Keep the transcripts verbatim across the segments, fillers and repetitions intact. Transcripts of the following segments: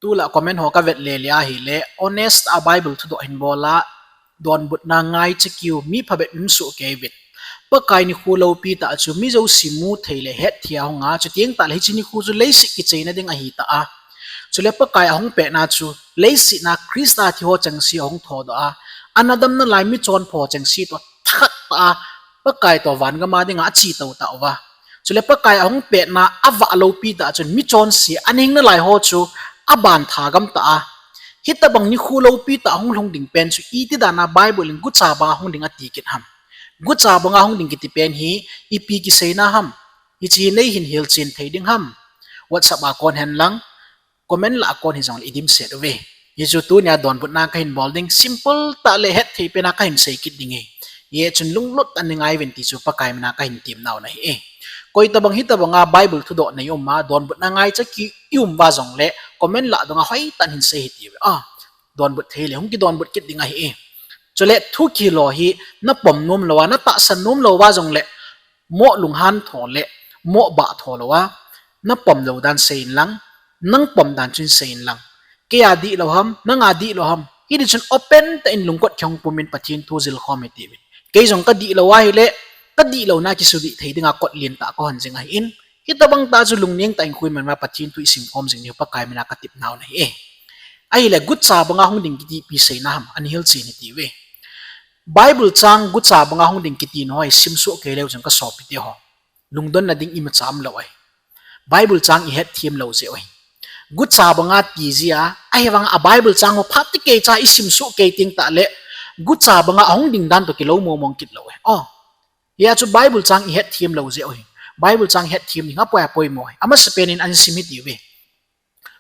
Tulai comment ho kavet lele ahile, honest a Bible thudoh hin bol a, donbutna ngaicha keu, mi phabep um soh kei uvin. Pakai nikho loupi tah chu mi jouse mu thei le het thei a hung a, chuteng tahle hiche nikho chu leiset kicheina ding ahi tah a. Chule Pakai ahung petna chu, leiset a Christa thi ho chengse ahung thodoh a, ana damna lai michonpha ho chengse toh thakhat tah a, Pakai toh van gam a dinga ache tou tauva. Chule Pakai ahung petna avah loupi tah chun michonse ana hing nalai ho chu aban tha gam tah a. Hitobang nikho loupi tah hung lhung ding pen chu iti dan a Bible in gucha banga hung ding ati kit ham? Gucha banga hung ding kiti pen hi ipi kiseina ham? Hiche hi nei hin hilchen thei ding ham? WhatsApp a kon hen lang, comment lah a kon hijongle idimset uve. Hichu tunia donbutna kahin bol ding, simple tah le het thei pen a kahin sei kit ding ahi. Hijeh chun lunglut tah in nei ngai uvin ti chu Pakai min a kahin temna u ahi e. Koi tobang hitobanga Bible thudoh nei um a, donbutna ngaicha keu i um uva jongle, comment lah a donga hoitah in hin sei hiti uve. A, donbut thei le hung kidonbut kit ding ahi e. Chule thu kihil ho hi napom nom louva, natahsan nom louva jongle, moh lunghan tho le moh bah tho louva, napom lou dan sei inlang, nang pom dan chun sei inlang. Kei a dihlou ham, nang a dihlou ham, hiti chun open tah in lungkot kihong pumin Pathen thu jil khom hitiuvin. Kei jong kadihlou ahile, kadihlouna kisudih thei dinga kot lentah kahon jing ahin, hitobang tah chu lungneng tah in khuiman ma Pathen thu isim khom jing diu Pakai min a katepna u ahi e. Ahile gucha banga hung ding kiti ipi seina ham, ana hilchen hitiuve. Bible chang gucha banga hung ding kiti nahoi simsoh kei leu chun kasopite ho, lungdonna ding imacha umlou ahi. Bible chang ihetthem lou jeh u ahi. Gucha banga ti jeh a, ahivanga a Bible chang ho phat tekei cha isimsoh kei teng tahle, gucha banga ahung ding dan toh kilou mongmong kit lou ahi. O, hia chu Bible chang ihetthem lou jeh u ahi. Bible chang hetthem ding apoi apoimo ahi. Amasapen in ana sim hitiuve.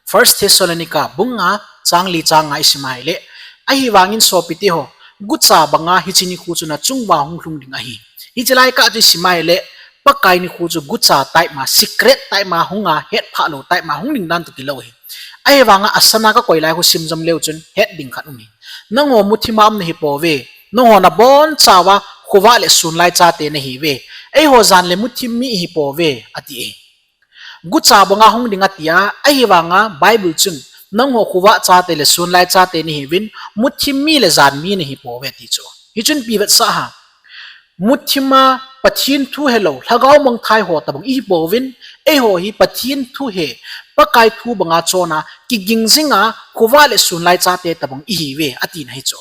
First Thessalonica bung nga chang li chang nga isim ahile, ahivangin sopite ho, gucha banga hiche nikho chu nachunguva hung lhung ding ahi. Hiche lai kah chu isim ahile, Pakai nikho chu gucha type ma, secret type ma hunga, hetphah lou type ma hung ding dan toh kilou ahi. Ahivanga asana kakoi lai khu simjom leu chun het ding khat um ahi. Nangho muthima um nahipouve, nangho nabonchauva khovah le sunlai chate nahiuve. Eiho jan le muthim mi ihipouve, ati ahi. Gucha banga hung ding atia, ahivanga Bible chun, nangho khovah chate le sunlai chate nahiuvin, muthim mi le jan mi nahipouve ati chu. Hichun ipi vetsah ham? Muthima Pathen thu helou, lhagao mangthai ho tobang ihipouvin, eiho hi Pathen thu he, Pakai thu banga chonna kiging jinga khovah le sunlai chate tobang ihiuve, atina hichu.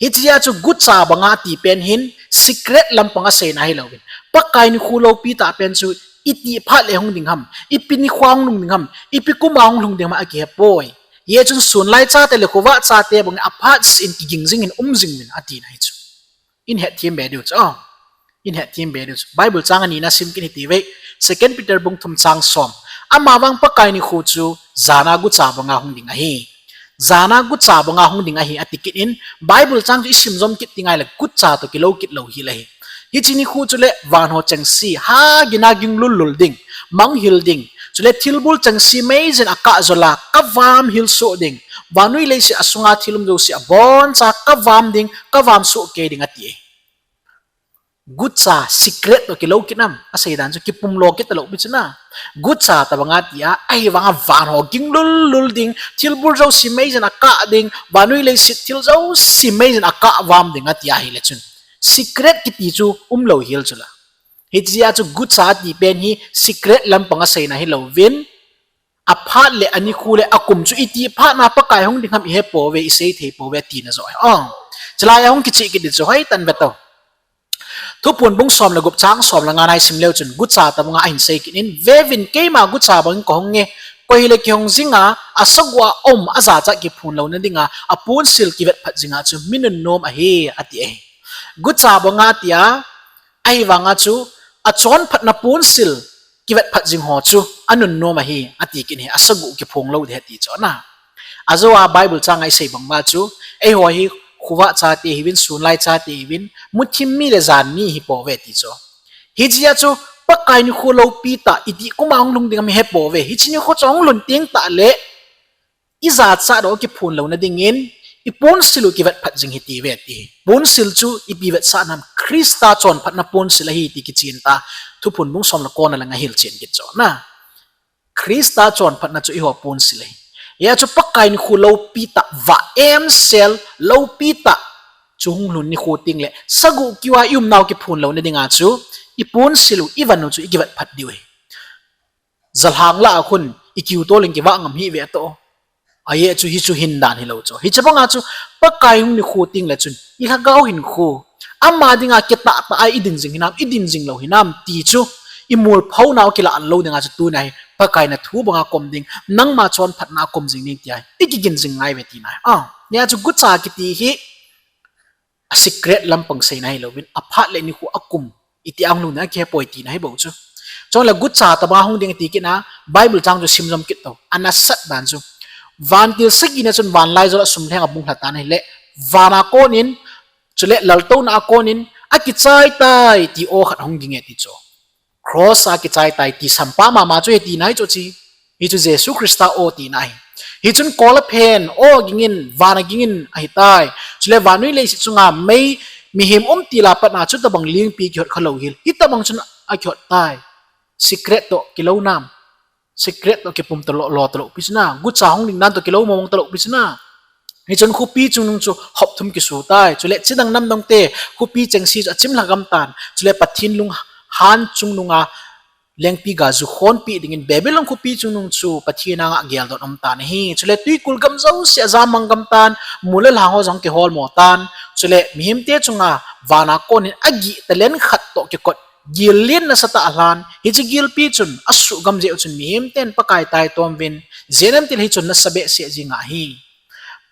Hichea chu gucha banga ati pen hin secret lampang aseina ahilouvin, Pakai nikho loupi tah pen chu itih phat le hung ding ham, ipi nikhoa hung lhung ding ham, ipi kuma hung lhung ding ham akihepoi. Hijeh chun sunlai chate le khovah chate bang aphat seh in kiging jingin um jinguvin atina hichu. Ihetthem be diu chu, ihetthem be diu chu. Bible chang anina sim kit hitiuve. Second Peter bung thum chang som. Amavang Pakai nikho chu jana gucha banga hung ding ahi. Jana gucha banga hung ding ahi ati kit in, Bible chang chu isimjom kit ding ahile gucha toh kilou kit lou hel ahi. Hiche nikho chule van ho chengse, ha gina ging lullul ding, manghil ding, chule thilbol chengse meijin akah jol a, kavam hilsoh ding, vannoi leiset asunga thil um jouse aboncha kavam ding, kavam soh kei ding ati ahi. Gucha secret toh kilou kit nam, asei dan chu kipumlo kit talou pi chu na. Gucha tobanga tia, ahivanga van ho ging lullul ding, thilbol jouse meijin akah ding, vannoi leiset thil jouse meijin akah vam ding ati ahile chun, secret kiti chu umlou hel chula. Hichea chu gucha ati pen hi secret lampang aseina ahilouvin, aphat le anikho le akum chu itih phatna Pakai hung ding ham ihepouve, isei theipouve atina joh ahi. Chulai a hung kicheh kit ding chu hoitah in vetou. Thuphon bung som le gup chang som le nga na isim leu chun, gucha tobanga ahin sei kit in, veuvin keima gucha bangin kahunge, koi hile kihong jinga, asagoh a um ajachat kiphon louna dinga aponsil kivetphat jinga chu mi nunnom ahi, ati ahi. Gucha banga tia, ahivanga chu achonphatna ponsil kivetphat jing ho chu anunnom ahi, ati kit in, asagoh kiphong lou ding ahi ti chu na. Ajou a Bible changa isei banga chu, eiho hi khovah chate hiuvin, sunlai chate hiuvin, muthim mi le jan mi hipouve ti chu. Hichea chu Pakai nikho loupi tah itih kuma hung lhung ding ham ihepouve. Hiche nikho chu hung lhun teng tahle, ijachat doh kiphon louna dingin, iponsil u kivetphat jing hitiuve ati. Ponsil chu ipi vetsah nam, Christa chonphatna ponsil ahi ti kichen ta. Thuphon bung som le ko na lang ahilchen kit chu na. Christa chonphatna chu eiho ponsil ahi. Hia chu Pakai nikho loupi tah, va emsel loupi tah chu hung lhun nikho tengle, sagu kiu a i umnau kiphun louna dinga chu, i ponsil u, i van u chu i kivat phat diu ahi. Jalhang lah a khun i kiu tolin kivah ngam hih ve toh. Ajeh chu hichu hindan hilou chu. Hiche banga chu Pakai hung nikho tengle chun i lhagao hinkho, ama dinga kitah tah a i din jing hinam, i din jing lou hinam ti chu i molphounau kilah lou dinga chu tuna hi Pakai na thu banga kom ding, nangma chonphatna a kom jing ding tia i kigin jing ngai ve tina ahi. A, hia chu gucha kiti hi a secret lampang seina hilouvin, aphat le nikho a kum iti a hung lhun ding akihepoi tina ahibou chu. Chule gucha tobanga hung ding ati kitna, Bible chang chu simjom kit tou. Ana sat dan chu, vantil sagina chun vanlaijol a sum lheng a bung lha tan ahile, van a konin, chule laltouna a konin, akichai tai ti aw khat hung ding e ti chu. Cross a kichai tai ti sampa mama chu ahi tina ahi chu che. Hichu Jesu Christa aw tina ahi. Hichun kol a phen, aw gingin, van a gingin ahitai. Chule vannoi leiset chunga mei, mihem umtil a patna chutobang lingpi kihot khalou hel, hitobang chun akihot tai. Secret toh kilou nam? Secret toh kipum talou, lou talou pi chu na, gucha hung ding dan toh kilou mong talou pi chu na. Hichun khopi chungnung chu hop thum kisu tai. Chule chidang namdangte khopi chengse chu achim lhagam tan. Chule Pathen lunghan chungnunga lengpi ga ju khonpeh dingin Babylon khopi chungnung chu Pathen anga geldon um tan ahi. Chule twikul gam jouse ajamang gam tan, mol le lhang ho jong kiholmo tan. Chule mihemte chunga van a konin agih talent khat toh kikot, gel len nasatah a lhan. Hiche gelpi chun asuhgam jeh u chun mihemten Pakai taitom uvin, jenem tile hichun nasa behseh jing ahi.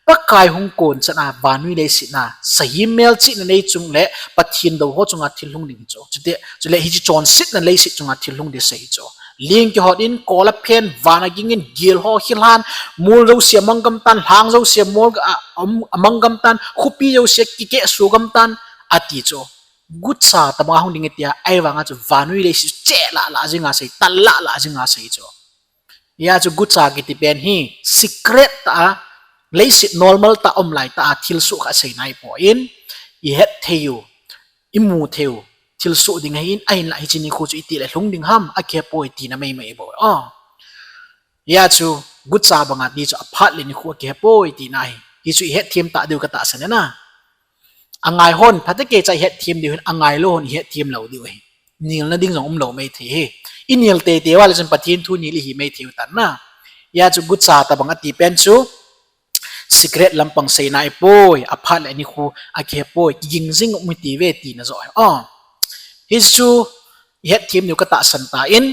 Pakai hung konchat a vannoi leiset a sahem melchihna nei chungle Pathen dou ho chunga thil lhung ding hichu. Chule, chule hiche chonsetna leiset chunga thil lhung ding asei hichu. Ling kihot in, kol a phen, van a gingin, gel ho khilhan, mol jouse amang gam tan, lhang jouse mol a, um, amang gam tan, khopi jouse kikehso gam tan, ati chu. Gucha tobanga hung ding e tia, ahivanga chu vannoi leiset chu che lah lah jinga sei, tal lah lah jinga sei chu. Hia chu gucha kiti pen hi secret tah a, leiset normal tah a um lai tah a thilsoh khat seina ahipoi, i het thei u, i mu thei u thilsoh ding ahin, ahinla hiche nikho chu itile lhung ding ham akihepoi tina maimai bou. Hia chu gucha banga ti chu aphat le nikho akihepoi tina ahi. Hichu i hetthem tah diu katahsan e na. Angai hon phatecha i hetthem diu hin, angailou hon i hetthem lou diu ahi. Nilna ding jong umlou maithei hi. I nil teitei uva le chun Pathen thu nil ihi maithei u tan na. Hia chu gucha tobang ati pen chu secret lampang seina ahipoi, aphat le nikho akihepoi, kiging jing um hite ve tina joh ahi. Hichu i hetthem diu katahsan tan,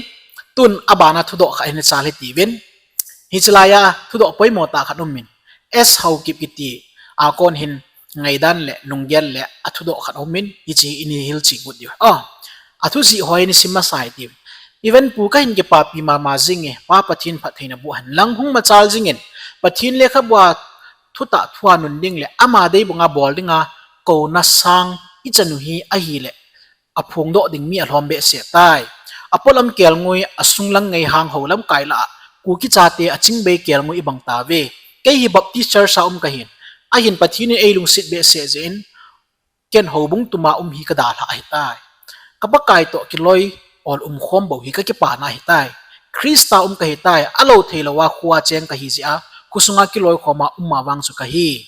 tun abana thudoh khat hin chal hitiuvin. Hiche laiya thudoh poimo tah khat umin, S Haokip kiti a kon hin ngaidan le lunggel le athudoh khat aumin, hiche hi ini hilchen got diu. Athujih ho hi isim masa hitiuvin. Even pu kahin kipapi mama jinge, Pa Pathen phattheina boh hen lang, hung machal jingin, Pathen lekhabua thutah thua nun ding le ama deibanga bol dinga kouna sang ichan u hi ahile, aphongdoh ding mi alhom behseh tai. Apolam kelngoi, asunglang ngeihang ho lamkai lah a Kuki chate achingbei kelngoi ibang tauve. Kei hi Baptist Church a um kahin, ahin Pathen in eilungset behseh jeh in, ken houbung tuma um hi kadalhah ahitai. Ka Pakai toh kiloi ol umkhom bou hi kakipana ahitai. Christa um kahitai, alou theilouva khoa cheng kahi jeh a, khosunga kiloikhoma um ma vang chu kahi.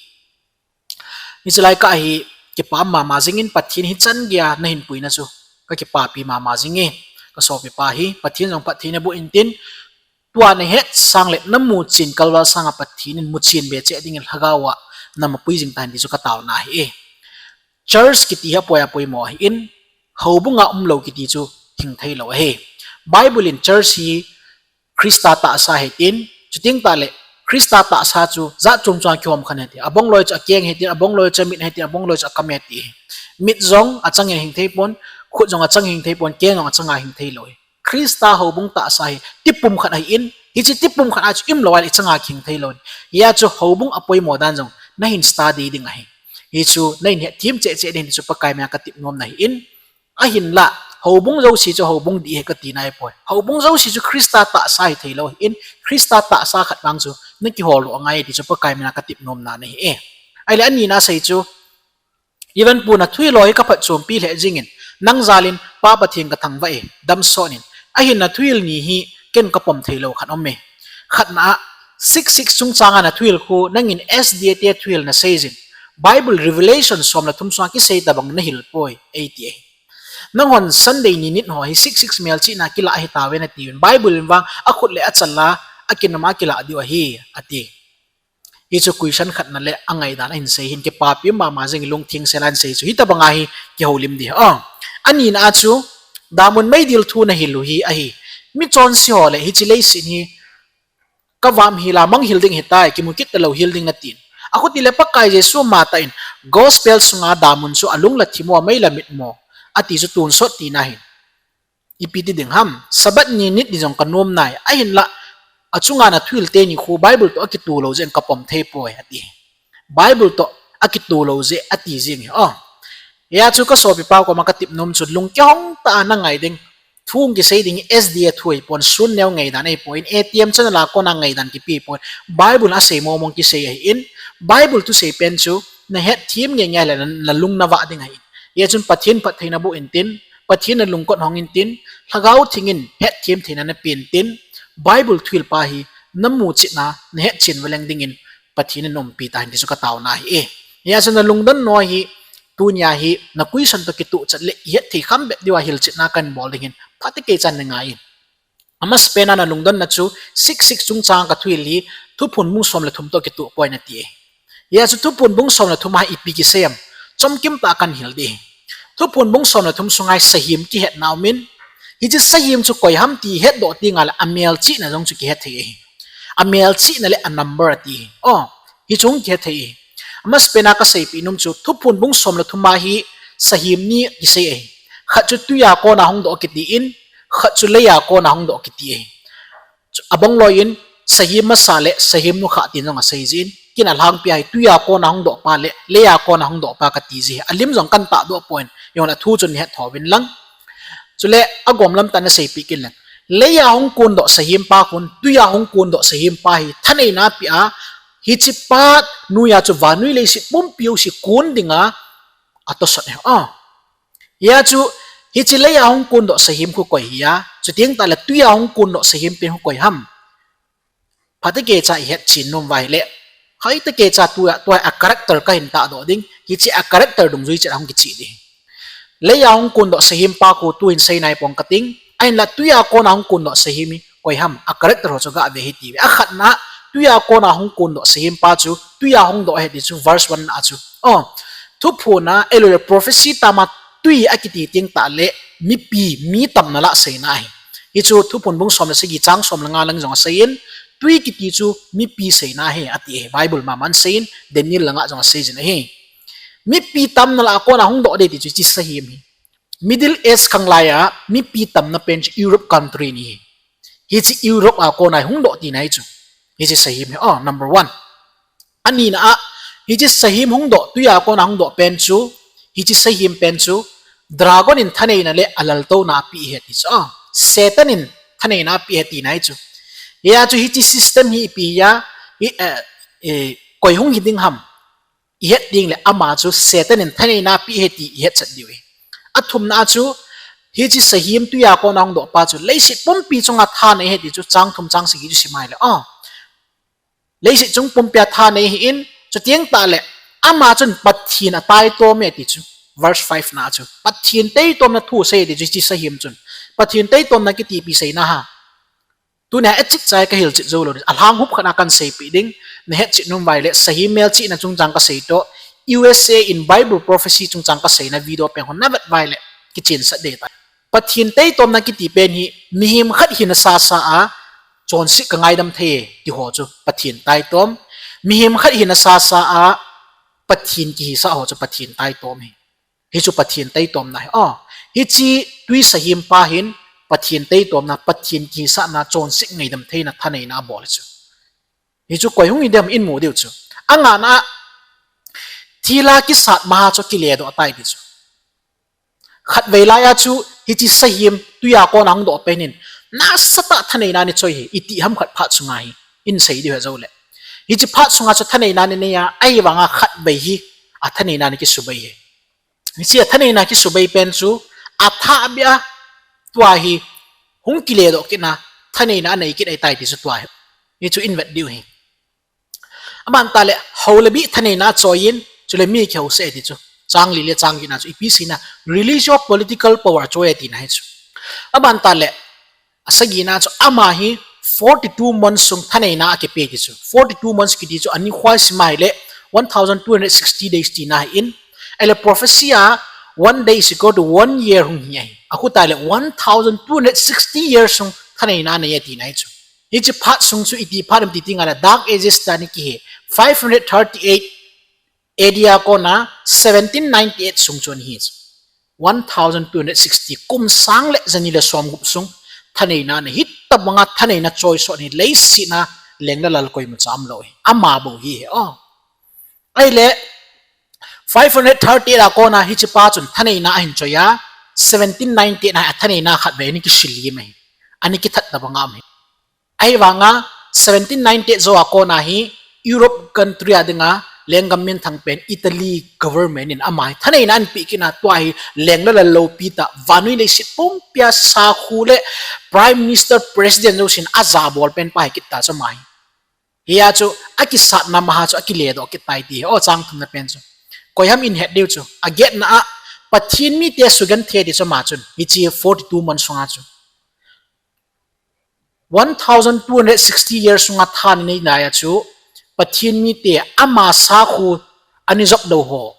Hiche lai kah hi kipa mama jingin, Pathen hichan geiya nahin puina chu kakipapi mama jinge, kasopipa hi Pathen jong phattheina boh intin, tua nahet sang le namuchen kalval sanga Pathen in muchen be cheh dingin lhagaova namapui jing tahen ti chu kataona ahi e. Church kiti hi apoi apoimo ahin, houbunga umlou kiti chu hing theilou ahi. Bible in church hi Christa tahsa ahi tin, chuteng tahle Christa tahsa chu jat chom chom a kihom khen ahi ti. Abongloi chu akeng ahi tin, abongloi chu amit ahi tin, abongloi chu akam ahi ti. Mit jong achangin hing theipon, khut jong achangin hing theipon, keng jong achanga hing theilou ahi. Christa houbung tahsa hi tipum khat ahin, hiche tipum khat a chu imlou ahile ichanga kihing theilou ahi. Hia chu houbung apoimo dan jong nahin study ding ahi. Hichu nahin hetthem cheh cheh ding ti chu Pakai mina katep nomna ahin, ahinla houbung jouse chu houbung dih ahi katina ahipoi. Houbung jouse chu Christa tahsa ahi theilou ahin, Christa tahsa khat vang chu nakihol lou angai ti chu Pakai mina katep nomna ahi e. Ahile anina asei chu, Even pu, nathuhil ho hi kaphatchompi lheh jingin, nang jalin Pa Pathen kathangvah e, damsot in. Ahin nathuhil ni hi ken kapom theilou khat aume. Khatna a, six six chungchanga na thuhil khu, nangin S D A te thuhil na seijin. Bible Revelation som le thum sunga kisei tabang na hil poi, eiti ahi. Nanghon Sunday ni nit ho hi six six melchihna kila ahi tave natiuvin. Bible in vang akhut le achal a, akinama kila diu ahi, ati. Hichu question khatna le angaidan ahin sei hin kipapi mama jing lungtheng sela ahin sei chu. Hitabanga hi kihoulim di. Oh. Anina a chu, damun meidil thu na hil u hi ahi. Mi chonse ho le hiche leiset hi kavam hila mang hil ding hitai, kimu kit talou hil ding natin. Akhuti le Pakai Jesu mata in, gospel sunga damun chu alung la thim mo, mei la mit mo, ati chu tonsot tina hin. Ipi ti ding ham, Sabbath ni nit ni jong kanom nai, ahinla, achunga na thuhil teni khu Bible toh akitoh lou jeh in kapom thei poi, ati. Bible toh akitoh lou jeh, ati jing hi. Oh. Hia chu kasopi pau koma katep nom chu lungkihong tah a na ngai ding. Thu kisei ding S D A thu ahipon, sun neo ngaidan ahipon, A T M channel a kona ngaidan kipe pon. Bible a sei mong mong kisei ahin, Bible thusei pen chu na hetthem nge nge le na, na lung na vah ding ahin. Hia chun Pathen phattheina boh intin, Pathen na lungkot hong intin, Lhagao Theng in hetthem theina na pe intin, Bible thuhil pa hi na muchetna, na hetchen valeng dingin Pathen in umpi tahen ti chu kataona ahi. Hia chun na lungdon noi hi, tunia hi na question toh kitoh chat le ihet thei kham bep diuva hilchetna kahin bol ding hin, phatecha na ngai in. Amasapen a na lungdonna chu six six chungchang kathuhil hi, Thuphon bung som le thum toh kitoh poi nati e. Hia chu Thuphon bung som le thum a ipi kisei ham, chomkim tah a kahin hil ding. Thuphon bung som le thum sunga hi sahem kihetna umin, hiche sahem chu koi ham ti hetdoh tengle amelchihna jong chu kihet thei ahi. Amelchihna le a number ati hi. Oh, hichu kihet thei ahi. Amasapen a kaseipeh nom chu Thuphon bung som le thum a hi sahem ni kisei ahi. Khat chu twi a kona hungdoh kiti in, khat chu lei a kona hungdoh kiti ahi. Abang loi in, sahem masa le sahem nukhah tin jong asei jin, kin alhangpi a hi twi a kona hungdoh pa le lei a kona hungdoh pa kati ji hi. Alim jong kahin tahdoh pon, jongle thu chun ihet tho uvin lang. Chule agom lam tah a naseipeh kit leng, lei a hung kondoh sahem pa khun twi a hung kondoh sahem pa hi thaneina apeh a, hiche pa noiya chu vannoi leiset pumpi jouse kon dinga atosot ahi. Ah. Hia chu, hiche lei a hung kondoh sahem khu koi hi a, chuteng tahle twi a hung kondoh sahem pen khu koi ham, phatecha ihetchen nom uva ahile, phatecha tua, tua a character kahin tahdoh ding, hiche a character dungjui chet a hung kicheh ding. Lei a hung kondoh sahem pa khu tuhin sei nai pong kating, ahinla twi a kona hung kondoh sahem hi koi ham, a character ho chu gave hite uve. Akhatna, twi a kona hung kondoh sahem pa chu twi a hungdoh ahi ti chu verse one na chu. Oh, Thuphon a, eloi prophecy tam a twi akiti teng tahle mipi, mi tamna lah seina ahi. Hichu Thuphon bung som le sagi chang som le nga lang jong aseiyin, twi kiti chu mipi seina ahi ati ahi. Bible maman seiyin, Daniel langa jong asei jin ahi. Mipi tamna lah a kona hungdoh ding ti chu hiche sahem hi. Middle Age khanglai a mipi tamna pen chu Europe country ni hi. Hiche Europe a kona hungdoh tina hi chu. Hiche sahem hi, oh, number one. Anina a, hiche sahem hungdoh, twi a kona hungdoh pen chu, hiche sahem pen chu, dragon in thaneina le alaltouna apeh ahi ti chu. Ah, Satan in thaneina apeh ahi tina hi chu. Hia chu hiche system hi ipi a, hi, eh, eh, koi hung hi ding ham ihet tengle ama chu Satan in thaneina apeh ahi ti ihetchet diu ahi. Athumna a chu, hiche sahem twi a kona hungdoh pa chu leiset pumpi chunga thanei ahi ti chu chang thum chang sagi chu sim ahile. Ah. Leiset chung pumpi a thanei ahin, chuteng tahle, ama chun Pathen ataitom e ti chu. Verse five na chu, Pathen taitomna thu asei ti chu hiche sahem chun. Pathen taitomna kiti ipi seina ham. Tunia achih chai kahilchet joulou, alhang hup khat a kahin seipeh ding, nahetchet nom uva ahile, sahem melchihna chungchang kasei toh, U S A in Bible prophecy chungchang kaseina video pen ho navet uva ahile, kichensah ding tai. Pathen taitomna kiti pen hi, mihem khat hina sasa a, chonset kangaidam thei e, ti ho chu Pathen taitom. Mihem khat hina sasa a, Pathen kihisah ho chu Pathen taitom ahi. Hichu Pathen taitomna ahi. Ah, hiche twi sahem pa hin Pathen taitomna, Pathen kihisahna, chonset ngaidam theina, thaneina abol ahi chu. Hichu koi hung hi dem imu diu chu. Angana a, thil a kisat maha chu kiledoh tai ti chu. Khatvei laiya chu hiche sahem twi a kona hungdoh pen hin, nasatah thaneina neichoi ahi, iti ham khat phat sunga hi, ihin sei diu ahi joule. Hiche phat sunga chu thaneina neinei a, ahivanga khatvei hi athaneina neikisubei ahi. Hiche athaneina kisubei pen chu, athahbeh a, tua hi, hung kiledoh kitna, thaneina anei kit ahitai ti chu tua hi. Hichu ihin vet diu ahi. Aban tah le, hou le bih thaneina achoiyin, chule mi kihouse ati chu. Chang li le chang getna chu ipi seina, release your political power achoi atina hi chu. Aban tah le, asagina chu ama hi forty-two months sung thaneina akipe ti chu. Forty-two months kiti chu ani khoi sima hile, one thousand two hundred sixty days tina ahin. Ahile prophecy a one day is equal to one year hung hi ahi. Akhu tah le one thousand two hundred sixty years sung thaneina anei atina hi chu. Hiche phat sung chu iti phat ham ti ti ngai le Dark Ages tia ana kihe. Five hundred thirty-eight A D a kona seventeen ninety-eight sung chu ana hi chu. One thousand two hundred sixty kum sang le jani le som gup sung thaneina ana hi, tabanga thaneina choi so ahi, leiset a leng le lal koima cha umlou hi. Ama bou hi ahi. Ahile five hundred thirty-eight a kona hiche pa chun thaneina ahin choi a, seventeen ninety-eight a thaneina khat vei ana kisil lim ahi. Ana kithat tabanga um ahi. Ahivanga seventeen ninety-eight jou a kona hi Europe country a dinga lenggam minthang pen Italy government in ama hi thaneina ana pe kit a, tua hi leng le lal loupi tah, vannoi leiset pumpia sakhu le Prime Minister, President jousen ajabol pen pa hi kit ta chu ama hi. Hia chu akisatna maha chu akiledoh kit tai ti ahi, o chang thumna pen chu. Koiham in het diu chu, agetna a Pathen mite sugenthei ti chu ama chun, hiche forty-two months sunga chu. One thousand two hundred sixty years sunga thaneina a chu, Pathen mite ama sakhu ana jop lou ho,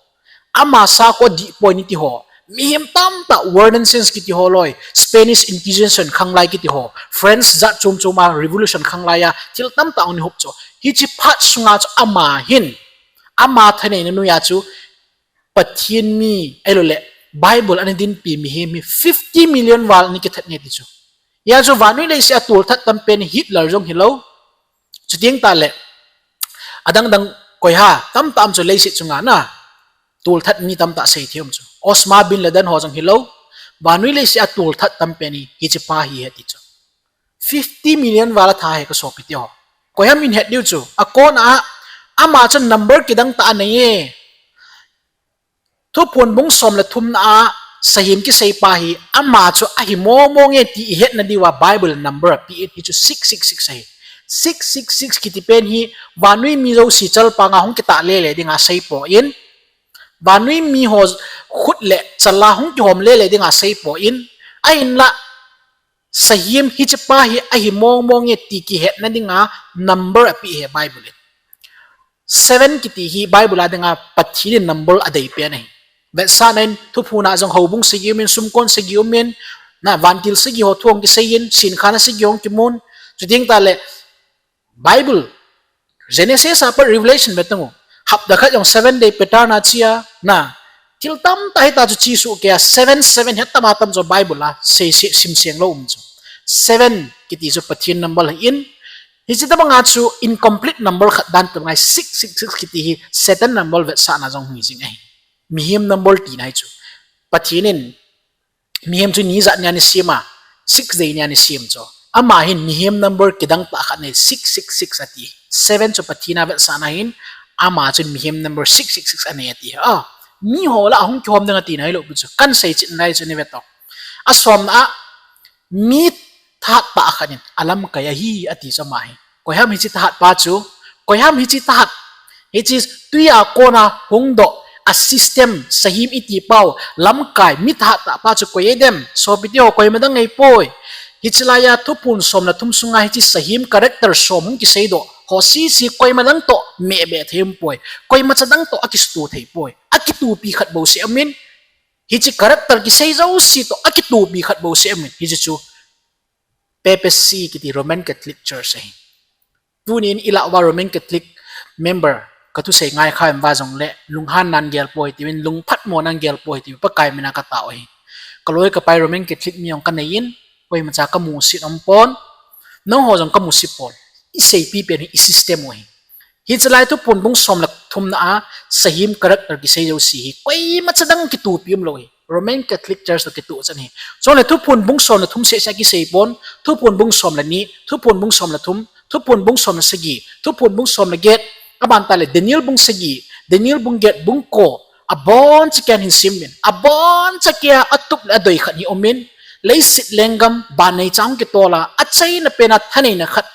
ama sakhu adih poi ana ti ho, mihem tamtah, Waldenses kiti ho loi, Spanish Inquisition khanglai kiti ho, France jat chom chom a revolution khanglai a thil tamtah ana hop chu. Hiche phat sunga chu ama hin, ama thaneina noiya chu, Pathen mi, ahilou le, Bible ana dinpi mihem hi fifty million val ana kithat nge ti chu. Hia chu vannoi leiset a tolthat tam pen Hitler jong hilou. Chuteng tah le, adang dang koiham tamtah um chu leiset chunga na, tolthat mi tamtah seithei um chu. Osama bin Laden ho jong hilou. Vannoi leiset a tolthat tam pen hi, hiche pa hi ahi ti chu. Fifty million val atha ahi ka sopite ho. Koiham in het diu chu. Akona a, ama chun number kidang tah anei e. Thuphon bung som le thumna a sahem kisei pa hi, ama chu ahi mong mong e ti ihetna diuva Bible number apeh e, hichu six six six ahi. Six six six kiti pen hi, vannoi mi jouse chalpanga hung kitah lele dinga seipoi. Vannoi mi ho khut le chal a hung kihom lele dinga seipoi. Ahinla, sahem hiche pa hi ahi mong mong e ti kihetna dinga number apeh e Bible in. Seven kiti hi Bible a dinga Pathen in number adei pen ahi. Vetsahna in Thuphon a jong houbung sagi umin, sumkon sagi umin, na vantil sagi ho thu hung kiseiyin, senkhan a sagi hung kimun, chuteng tah le Bible, Genesis a pat Revelation ve tang u. Hapta khat jong seven day pattern a che a, na, thil tamtah hita chu che soh kei a, seven, seven hi atam atam chu Bible a sei, sei, simseng lou um chu. Seven kiti chu Pathen number ahin, hiche tabanga chu incomplete number khat dan tabang ahi, six six six kiti hi Satan number vetsahna jong hung hi jing ahi. Mihem number tina ahi chu. Pathen in mihem chu ni jat nia ana sem a, six day nia ana sem chu. Ama hin mihem number kidang tah khat nei, six six six ati. Seven chu Pathen a vetsahna hin, ama chun mihem number six six six anei ati. A, miho lah a hung kihom ding atina ahilou pi chu. Kan seicheh nalai chu nei ve to. Asomna a, mi thahat tah khat in alamkai ahi ati chu ama hi. Koiham hiche thahat pa chu, koiham hiche thahat, hiche twi a kona hung doh, a system, sahem iti pau, lamkai, mi thahat tah pa chu koi ahi dem, sopite ho, koima dang ahipoi. Hiche laiya Thuphon som le thum sunga hiche sahem character som hung kiseidoh ho sese koima dang toh mehbeh thei umpoi. Koimacha dang toh akisuto thei poi. Akitopi khat bouseh aumin, hiche character kisei jouse toh akitopi khat bouseh aumin. Hiche chu Papacy kiti Roman Catholic Church ahi. Tunin ilah uva Roman Catholic member, kathusei ngaikha uva jongle, lunghan nan gel poi tiuvin, lungphatmo nan gel poi tiuvin, Pakai mina katao ahi. Kaloi kapai Roman Catholic mi jong kaneiyin, koimacha kamusit umpon, nangho jong kamusit pon. Iseipi pen hi i system u ahi. Hiche lai Thuphon bung som le thumna a, sahem character kisei jouse hi, koimacha dang kitopi umlou ahi. Roman Catholic Church toh kitoh chan ahi. Chule Thuphon bung som le thum seh seh a kisei pon, Thuphon bung som le ni, Thuphon bung som le thum, Thuphon bung som le sagi, Thuphon bung som le get, aban tah le Daniel bung sagi, Daniel bung get, bung ko, abonchan hin sim uvin, abonchan a atup le adoi khat hi umin, leiset lenggam, vannoi chang kitol a, achaina pen a thaneina khat,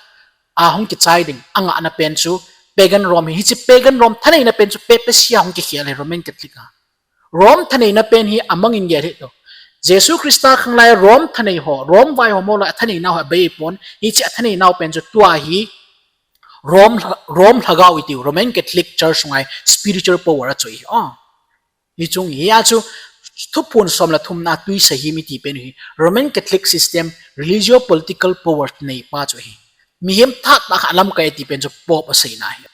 ahung kichai ding, angahna pen chu, Pagan Rome hi, hiche Pagan Rome thaneina pen chu papacy a hung kikhel hi Roman Catholic a. Rome thaneina pen hi amangin gel hi to. Jesu Christa khanglai Rome thanei ho, Rome vai ho mo la thaneina ho abei pon, hiche athaneinau pen chu tua hi Rome, Rome lhagao itiu, Roman Catholic Church ngai spiritual power a chu hi. Oh. Hi chung hi a chu thuphon som le thumna tui sahim iti pen hi Roman Catholic system religio political power neipa chu hi. Mihem thah tah kha lamkai iti pen chu Pope aseina hi.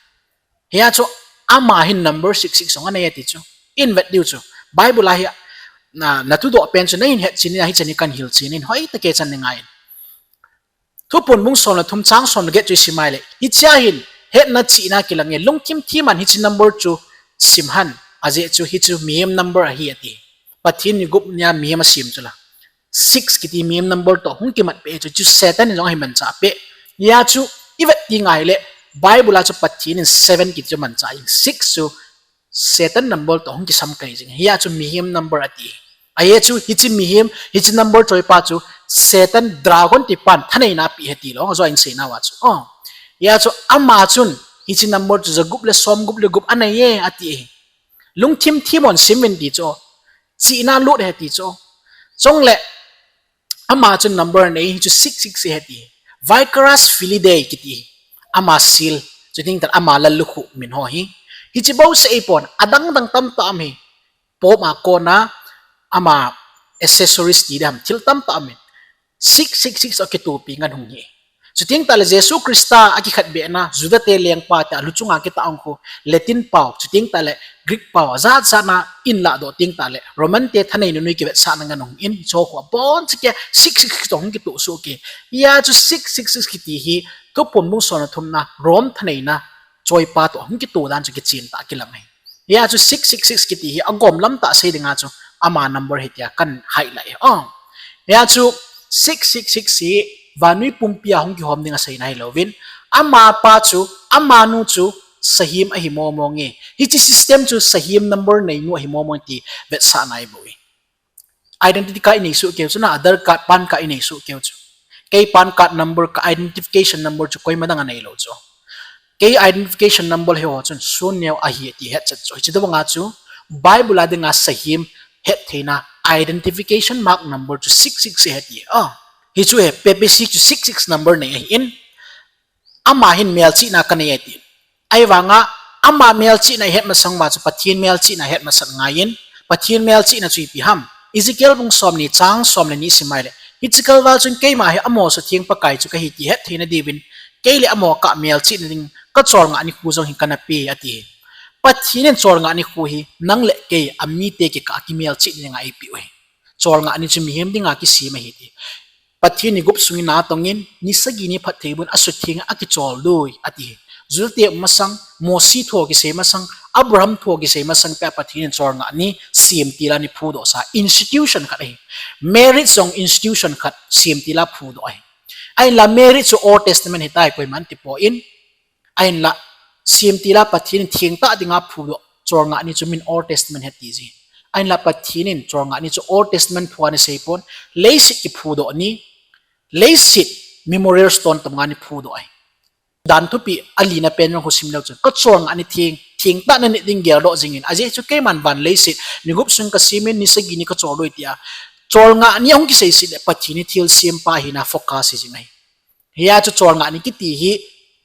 Hi a chu ama hin number six six song anei ati chu. In vet diu chu. Bible a hi na, na thudoh pen chu na in het chin in a hi chan hi kan hil chin in hoi ta ke chan ni ngai in. Thuphon bung som le thum chang som le get chu isim ai le. Hichea hin hetna chihna kilang e lungthim thim an hiche number chu sim han. Ajeh chu hichu mihem number ahi ati. Pathen ni gup nia mihem asem chu la. Six kiti mihem number toh hung kimat pe chu, chu Satan in jong ahi manchah pe. Hia chu i vet ti ngai le Bible a chu Pathen in seven kiti chu manchah in six chu Satan number toh hung kisam kai jing. Hia chu mihem number ati. Ahi chu hiche mihem, hiche number choipa chu Satan dragon ti pan thaneina pi he ti lo. Ajo in seina va chu. Oh. Hia chu ama chun hiche number chu jagup le som gup le gup anei e ati. Lungthim thim on sim vin ti chu. Chihna lut he ti chu. Chong le ama chun number nei hi chu six six he ti. Vicarius Filii Dei kiti. Ama seal. Chu ting tan ama lallukhuh min ho hi. Hiche bou se ipon adang dang tam tam hi. Pope a kona ama accessories ti dam thil tam tam min. Six six six a kitopi ngan hung hi. Chuting tale Jesu Christa a kikhat behna, Juda te lengpa te a luchunga kita ang khu, Latin pau, chuting tale Greek pau, zat zat na in la do ting tale Roman te thanei nunui kivet sa na ngan hung in, cho khu a bon chike six six six tong kitu su ke. Ia chu six six six kiti hi, thuphon bung som le thumna, Rome thaneina, choipa to hung kitu dan chu kichin ta kilang hi. Hia chu six six six kiti hi agom lam ta sei dinga chu ama number hi tia kan hai lai. Oh. Hia chu six six six hi vanui pumpi a hung kihom dinga seina hi lovin. Ama pa chu, ama nu chu sahim ahi momo nge. Hiche system chu sahim number nei nu ahi momo ti vetsahna i boi. Identity card inei su keu chu na Aadhaar card, PAN card inei su keu chu. Kei PAN card number ka identification number chu koima dang anei lo chu. Kei identification number he ho chun sun neo ahi ti het chat chu. Hiche dawanga chu Bible a dinga sahim het theina identification mark number chu six six he ti. Ah, hi chu he papacy chu six six number nei ahi in. Ama hin melchihna ka nei ati. Ahivanga ama melchihna i het masang ma chu Pathen melchihna het masat ngaiyin. Pathen melchihna chu ipi ham. Ezekiel bung som ni chang som le ni simai le. Hiche kalval chun keima hi amo sutheng Pakai chu kahi ti het theina diuvin. Kei le amo ka melchihna ding ka cholngah nikho jong hi kana pe ati hi. Pathen in cholngah nikho hi nang le kei amite kikah a kimelchihna dinga eipeh u ahi. Cholngah ni chu mihem dinga kisem ahi ti. Pathen ni gup sungin natongin, ni sagi ni phatthei bun asutheng a kichol dui, ati hi. Judate masang, Mosi thu kisei masang, Abraham thu kisei masang peh a Pathen in cholngah ni semtil a ni phudoh sa, institution khat ahi. Marriage jong institution khat semtil a phudoh ahi. Ahinla marriage chu Old Testament hitai koiman tipon, Ahinla, semtil a Pathen in thengtah dinga phudoh, cholngah ni chu min Old Testament he ti ji. Ahinla Pathen in cholngah ni chu Old Testament phu ana seipon, leiset kiphudoh ni, leiset memorial stone tam nga ni phudoh ahi. Dan thupi alina pen jong khu sim leu chun, ka cholngah ni theng, thengtah na nit ding geldoh jingin, ajeh chu keiman van leiset, ni gup sung kasemin, ni sagi ni kacholdoh tia, cholngah ni ahung kiseiset le Pathen hi thilsempa hina focus hi jing ahi. Hia chu cholngah ni kiti hi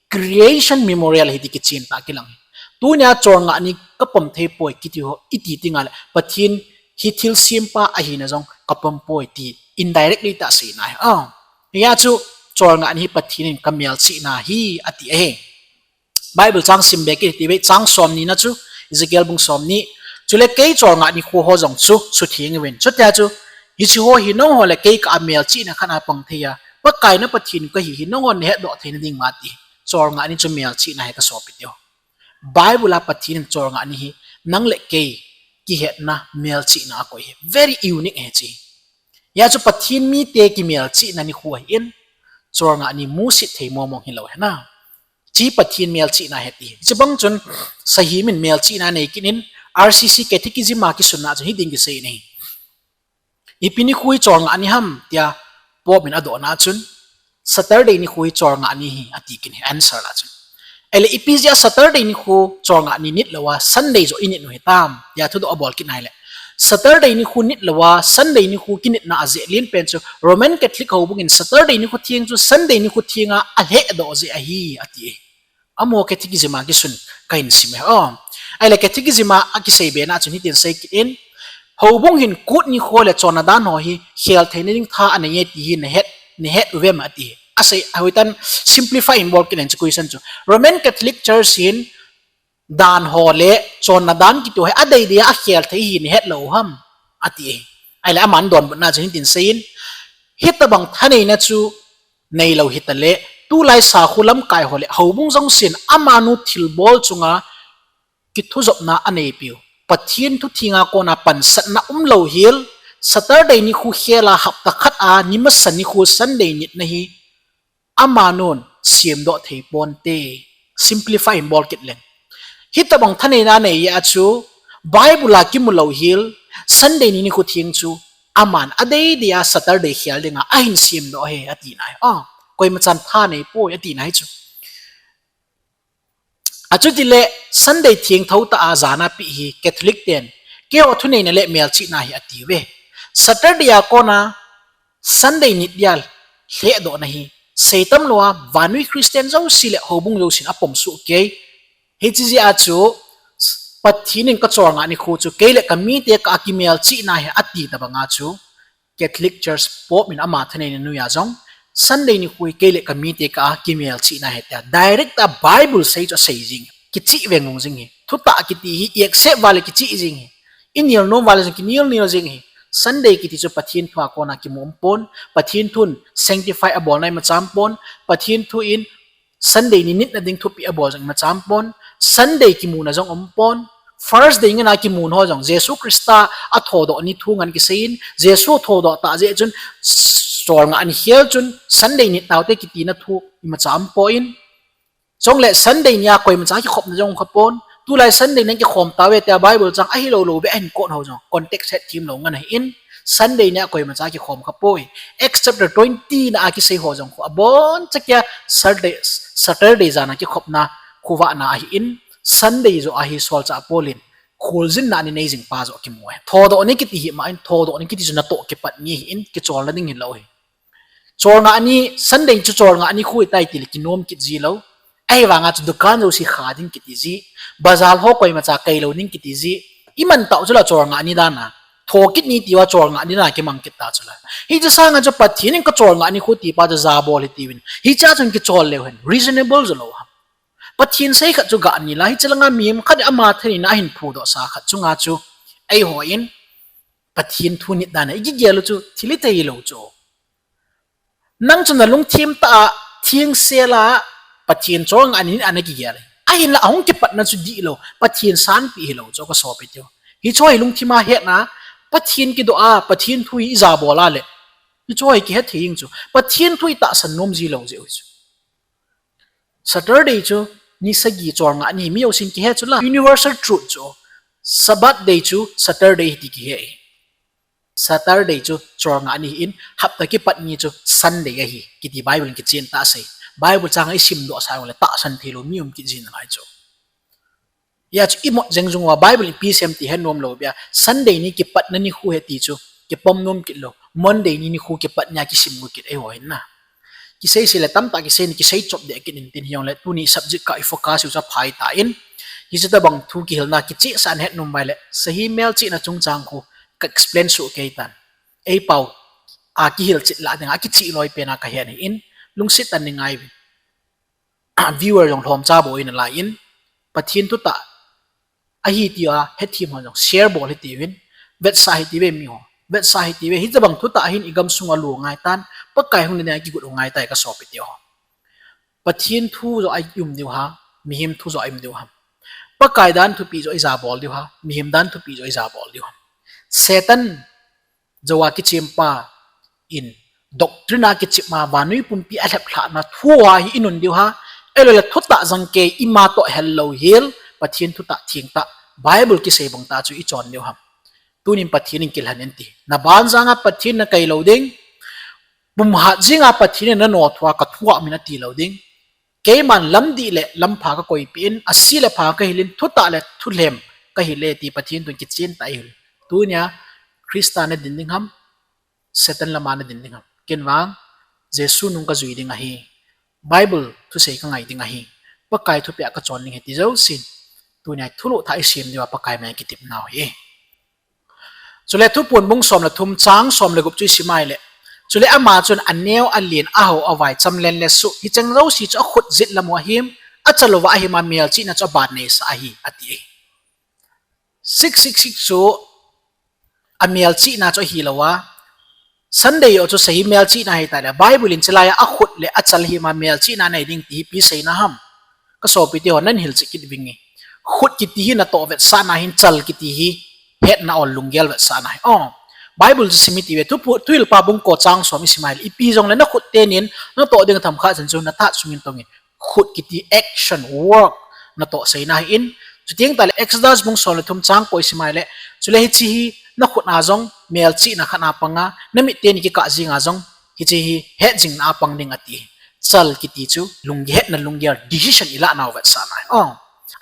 creation memorial ahi ti kichen ta kilang hi. Tunia cholngah ni kapom thei poi kiti ho iti tinga le Pathen hi thilsempa ahina jong kapom poi ti indirectly ta seina hi. Ah, hia chu cholngah ni hi Pathen in kamelchihna hi ati ahi. Bible chang sim be kiti ve chang som ni na chu Ezekiel bung som ni. Chule kei cholngah nikho ho jong chu sutheng uvin. Chutia chu hiche ho hi nangho le kei kah a melchihna khat a pang thei a, Pakai na Pathen kahi hi nangho nahetdoh theina ding ma ti. Cholngah ni chu melchihna ahi ka sopi teho. Bible a Pathen in cholngah ni hi nang le kei kihetna melchihna akoi hi. Very unique ahi chi. Hia chu Pathen mite kimelchihna nikho ahin, cholngah ni musit thei momong hilou ahi na. Chi Pathen melchihna ahi ti. Hiche bang chun sahim in melchihna nei kit in R C C Catechism a kisunna chun hiding kisei in ahi. Ipi nikho hi cholngah ni ham tia Pope in adohna chun Saturday nikho hi cholngah ni ahi ati kit in ahi answer la chun. Ahile ipi jeh a Saturday nikho cholngah ni nit louva Sunday joh init u hitam tia thudoh abol kit nahile, Saturday nikho nit louva Sunday nikho kinitna ajeh len pen chu Roman Catholic houbung in Saturday nikho theng chu Sunday nikho thenga alhehdoh jeh ahi ati. Amaho Catechism a kisun kahin sim e. Ahile Catechism a akisei bena chun hitin sei kit in, houbung hin kut nikho le chonna dan ho hi khel theina ding tha anei e ti hi nahet, nahet uvem ati. Asei, ahoitan simplify in bol kit in chu question chu, Roman Catholic Church hin dan ho le chonna dan kiti ho hi adei dei a akhel thei hi nahet lou u ham ati. Ahile aman donbutna chu hitin sei in, hitobang thaneina chu neilou hitale, tulai sakho lamkai ho le houbung jongsen amanu thilbol chunga kithujopna aneipiu, Pathen thu thenga kona pansatna umlou hel, Saturday nikho khel a hapta khat a nimasa nikho Sunday nitna hi amanun semdoh thei ponte. Simplify in bol kit leng, hitobang thaneina nei a chu Bible a kimu lou hel, Sunday ni nikho theng chu aman adei dei a Saturday khel dinga ahin semdoh e atina hi. Koimachan tha neipoi atina hi chu. Achutile Sunday thengtho tah a jana peh hi Catholic ten keiho thuneina le melchihna hi atiuve. Saturday a kona Sunday nit dia lhehdohna hi seitam louva vannoi Christian jouse le houbung jousen apomsoh kei. Hiche jeh a chu Pathen in kacholngah nikho chu kei le kamite kah a kimelchihna hi ati tobanga chu Catholic Church Pope in ama thaneina noiya jong Sunday nikho hi kei le kamite kah a kimelchihna ahi tia direct a Bible sei chu asei jing. Kicheh veng jing hi. Thutah kiti hi i accept uva le kicheh jing hi. I nel nom uva le jong kinel nel jing hi. Sunday kiti chu Pathen thu a kona kimu umpon, Pathen thun sanctify abolna imacha umpon, Pathen thu in Sunday ni nitna ding thupeh abol jong imacha umpon, Sunday kimuna jong umpon, First Day ngen a kimun ho jong Jesu Christa athodoh ni thu ngen kisei in, Jesu thodoh tah jeh chun cholngah ni khel chun Sunday nit taute kitina thu imacha umpon, chule Sunday nia koimacha kikhopna jong khapon, tulai Sunday nia kikhom tauve tia Bible chang ahilou lou beh ahin quote ho jong context hetthem lou ngen ahin, Sunday nia koimacha kikhom khapoi. Acts chapter twenty na a kisei ho jong khu aboncha kia Saturday, Saturday jana kikhopna khovahna ahin, Sunday joh a hi solchah Paul in kholjinna anei jing pa joh kimu e. Thodoh ni kiti hi ma in, thodoh ni kiti chu natoh kipat ni ahin, kicholna ding hilou hi. Cholngah ni, Sunday chu cholngah nikho ahitai tile kinom kit ji lou. Ahivanga chu dukan jouse kha ding kiti ji, bazar ho koimacha kailou ding kiti ji. Iman tau chula cholngah ni dana, thokit ni tiuva cholngah ni dana kimang kit ta chula. Hiche sanga chu Pathen in kacholngah nikho tipa chu jabol hitiuvin, hichea chun kichol leu hen reasonable joulou ham? Pathen sei khat chu gah nila, hiche langa mihem khat in ama thaneina ahin phudohsa khat chunga chu eihon Pathen thu nit dana ikigel u chu thil ithei lou chu. Nang chu nalungthim tah a thengsel a Pathen cholngah ni nit a nakigel ahi. Ahinla ahung kipatna chu dihlou, Pathen sanpeh hilou chu kasopi teho. Hicheho hi lungthima hetna, Pathen kidoh a Pathen thu hi ijabol a le, hicheho hi kihethei jing chu. Pathen thu itahsan nom ji lou jeh u chu. Saturday chu ni sagi cholngah ni mi jousen kihe chula, universal truth chu Sabbath day chu Saturday hiti kihe. Saturday chu cholngah ni hin, hapta kipat ni chu Sunday ahi kiti Bible in kichen tah asei. Bible chang a isimdohsa jongle tahsan theilou mi um kit jin nalai chu. Hijeh chun imut jeng jing uva Bible in ipi asei em ti henom lou beh a Sunday ni kipatna nikho ahi ti chu kipom nom kit lou, Monday ni nikho kipat nia kisim u kit eiho hin na. Kisei sei le tamtah kisei ni kisei chop deh kit intin, hijongle tuni subject kah i focus u chu aphai tan, hiche tobang thu kihilna kichehsah in het nom uva ahile sahi melchihna chungchang khu ka explain soh kei tan. Eipao a kihilchet lah dinga kicheh loi pen a kahet ahin, lungset tah in nei ngaiuvin. Viewer jong lhomcha bou in nalai in, Pathen thutah ahi tia hethem ho jong share bol hitiuvin, vetsah hitiuve miho, vetsah hitiuve, hitobang thutah hin igamsunga lu angaitan, Pakai hung na dinga kigot u angaitai kasopi teho. Pathen thu joh a i um diu ham, mihem thu joh a i um diu ham? Pakai dan thupeh joh ijabol diu ham, mihem dan thupeh joh ijabol diu ham? Satan, jou a kichempa in doctrine a kichep a vannoi pumpi alheplhahna thu a hi inun diu ham, ahiloule thutah jangkei ima toh hellou hel, Pathen thutah thengtah, Bible kisei bang tah chu ichon diu ham? Tunin Pathen in kilhen in ti. Nabanjang a Pathen in nakai lou ding, pumhat jing a Pathen in nanoh thua kathua min ati lou ding. Keiman lamdih le lampha kakoipeh in, asi le pha kahil in, thutah le thulhem kahil e ti Pathen tun kichen tah ahi. Tunia Christa nadin ding ham, Satan lama nadin ding ham? Ken vang Jesu nung kajui ding ahi. Bible thusei kangai ding ahi. Pakai thupeh a kachon ding ahi ti jousen, tunia thulhuh thah isem diuva Pakai mai kitepnau ahi. Chule Thuphon bung som le thum chang som le gup chu isim a ahile, chule ama chun aneo alen, ahao avai, chamlen le suh, hicheng jouse chu akhut jet lam u ahim, achal uva ahim a melchihna chu aban neisah ahi, ati ahi. Six six six chu amelchihna chu ahilouva, Sunday ho chu sahi melchihna ahitah le, Bible in chulai a akhut le achal hima melchihna nei ding ti hi ipi seina ham? Kasopite ho, nan hilchet kit vinge. Khut kiti hi natoh vetsahna ahin, chal kiti hi hetna or lunggel vetsahna ahi. Bible chu sim iti uve, Thuhilpa bung ko chang som isim a ahile, ipi jongle nakhut tenin natoh ding atham khat chan chu nathat sungin tongin. Khut kiti action, work, natoh seina ahin. Chuteng tahle Exodus bung som le thum chang ko isim a ahile, chule hiche hi nakhut a jong melchihna khat a panga, namit teni kikah jenga jong hiche hi hetjingna a pang ding ati. Chal kiti chu lung, hetna lunggel, decision ilanau vetsahna ahi.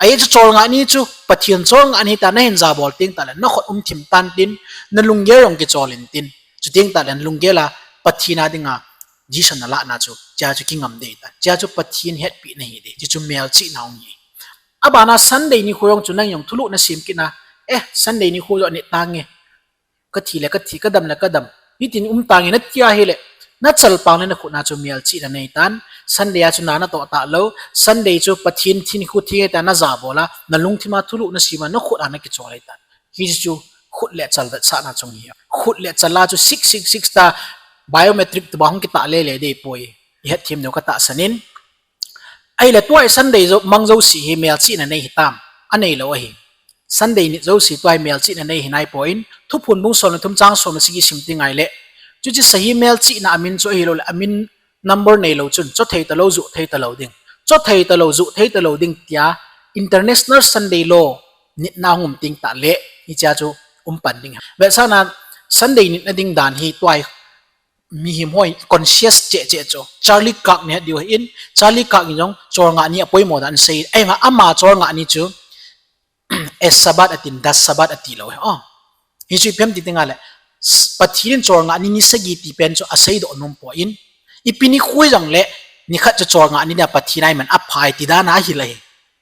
Ajeh chu cholngah ni chu Pathen cholngah ni ta nahin jabol teng tahle nakhut umthim tantin, nalunggel jong kichol intin. Chuteng tahle nalunggel a Pathen a dinga decision nalahna chu, chea chu kingam dei tan. Chea chu Pathen hetpehna ahi dei. Hichu melchihna hung hi. Abana Sunday nikho jong chu nang jong thulhuh nasem kitna, eh, Sunday nikho jong anit tange. Kathi le kathi, kadam le kadam, hitin um tange nati ahile, nachal pangle nakhut a chu melchihna neitan. Sunday a chu na natoh talou, Sunday chu Pathen nikho theng ahitan najabol a, nalungthim a thulhuh nasem a, nakhut a nakichol ahitan. Hichu khut le chal vetsahna chung ahi. Khut le chal a chu six six six ta biometric tobang hung kitah lele dei poi. Ihetthem diu katahsan in. Ahile tua hi Sunday mang jouse hi melchihna nei hitam? Aneilou ahi. Sunday nit jouse tua hi melchihna nei hi naipoi. Thuphon bung som le thum chang som le sagi sim teng ahile, chuche sahi melchihna amin chu ahiloule amin number neilou chun, chothei talou, juhthei talou ding. Chothei talou, juhthei talou ding tia International Sunday Law nitna hung um teng tahle, hichea chu um pan ding. Vetsahna, Sunday nitna ding dan hi tua hi mihem ho conscious cheh cheh chu, Charlie Kirk nahet diu ahin, Charlie Kirk in jong cholngah ni apoimo dan asei, ahivanga ama cholngah ni chu, a Sabbath atin, the Sabbath atilou ahi. Hichu ipi ham ti teng le, Pathen in cholngah ni ni sagi ti pen chu aseidoh nompoi. Ipi nikho hijongle, nikhat chu cholngah ni dia Pathen a iman aphai ti dan a ahil ahi.